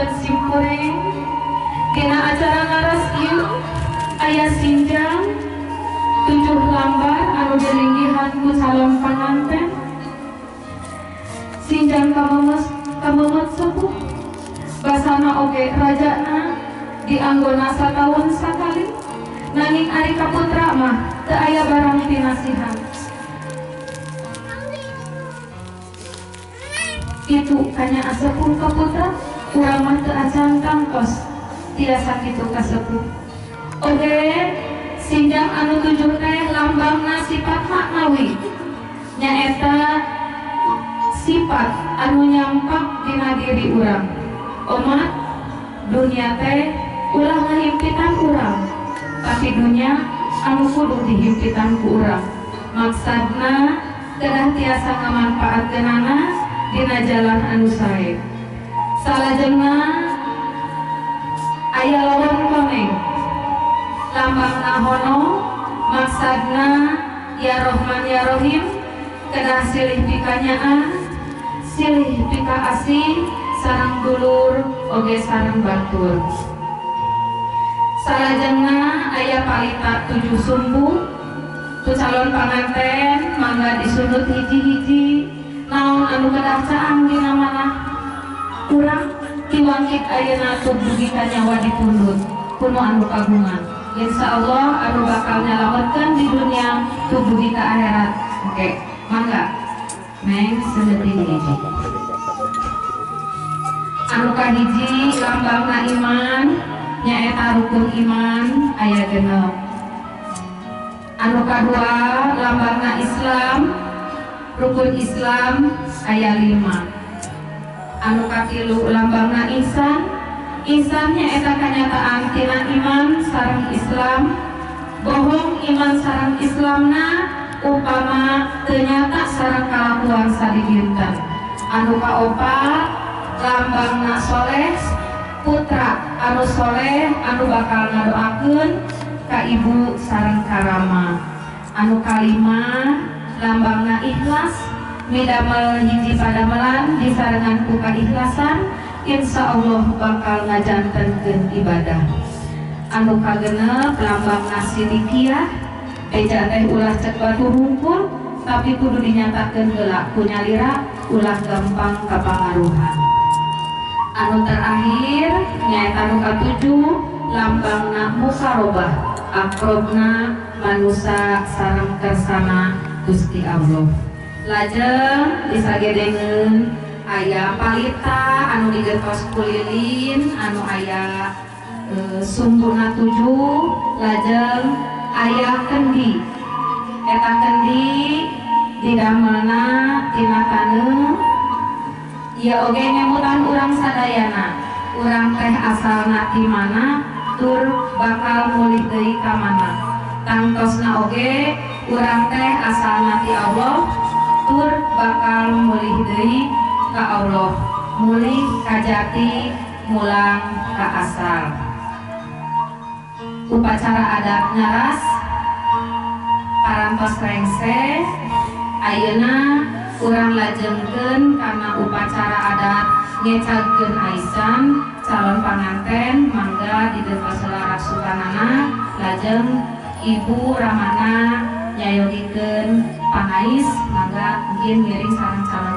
Dinten simkuring dina acara ngaras ieu aya sinjang 7 lambar anu dilinggihan ku calon panganten. Sinjang kamemet sepuh basana oge rajana dianggona sataun sakali, nanging ari kaputra mah teu aya barang tinasihan. Itu kanya asepuh kaputra urang mah teu acan tangtos tiasa kitu kasepuh. Oge sinjang anu 7 teh lambangna sifat maknawi, nyaeta sifat anu nyampak dina diri urang. Omat dunia teh ulah ngahimpitan urang, tapi dunia anu kudu dihimpitan ku urang. Maksudna kedah tiasa ngamanfaatkeunana dina jalan anu sae. Salajengna aya lawang koneng lambangna hono, maksudna ya Rohman ya Rohim, kedah silih pikanyaan, silih pikaasih sareng dulur oge sareng batur. Salajengna aya palita 7 sumbu ku calon panganten mangga disundut hiji-hiji. Naon anu kedah caang dina manah urang tiwangkit ayeuna tur dugi ka nyawa dipundhut kuno anu kagungan. Insyaallah anu bakal nyalametkeun di dunia tur dugi ka akhirat. Oke, mangga neng sundut hiji. Anu kahiji lambangna iman, nyaeta rukun iman aya 6. Anu kadua lambangna Islam, rukun Islam aya 5. Anu katilu lambangna ihsan, ihsan nyaeta kanyataan tina iman sareng Islam. Bohong iman sareng Islamna upama teu nyata sareng kalakuan sadidinten. Anu kaopat lambangna soleh, putra anu soleh anu bakal ngadoakeun ka ibu sareng karama. Anu kalima lambangna ikhlas, midamel hiji padamelan disarengan ku kaikhlasan, insyaallah bakal ngajantenkeun ibadah. Anu kagenep lambangna sidikiyah, beja teh ulah cek batu hungkul tapi kudu dinyatakeun heula ku nyalira ulah gampang kapangaruhan. Anu terakhir nyaeta anu katujuh lambangna mukarobah, akrobna manusa sareng kersana Gusti Allah. Lajeng disagedengeun aya palita anu digentos ku lilin anu aya sumbuna 7, lajeng aya kendi. Eta kendi didamelna tina taneuh. Ieu oge ngemutan urang sadayana, urang teh asalna ti mana tur bakal mulih deui ka mana. Tangtosna oge urang teh asalna ti Allah tur bakal mulih deui ka Allah, mulih ka jati, mulang ka asal. Upacara adat ngaras parantos rengse, ayeuna urang lajengkeun kana upacara adat ngecagkeun aisan calon panganten. Mangga digentos heula rasukanana, lajeng ibu ramana nyayogikeun pangais. Mangga mungkin ngiring sareng calon.